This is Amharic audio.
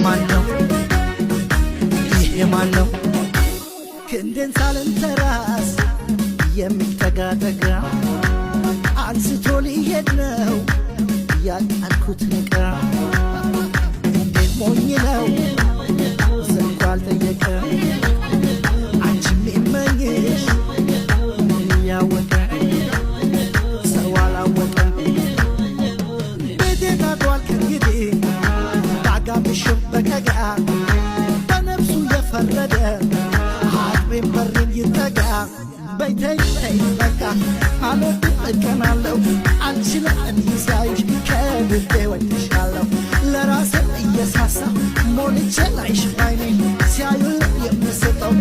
ማን ነው? ይሄ ማን ነው? ክንዴን ሳልንተራስ የሚጠጋ ጠጋ አንስቶ ሊሄድ ነው ያጣልኩትን ዕቃ። እንዴት ሞኝ ነው ዘልቆ አልጠየቀ፣ አንቺ የሚመኝሽ እያወቀ ሰው አላወቀ። ቤቴ ታጥሯል ከእንግዲህ ባጋምሽም በቀጋ፣ በነፍሱ የፈረደ አጥቤን በሬን ይጠጋ። በይተይ ተይ በቃ አልወድም፣ እቀናለሁ፣ አልችልም እንዲህ ሳይሽ፣ ከልቤ ወድሻለሁ። ለራሴ እየሳሳ ሞልቼ ላይሽ ባይኔ ሲያዩ የምስጠው።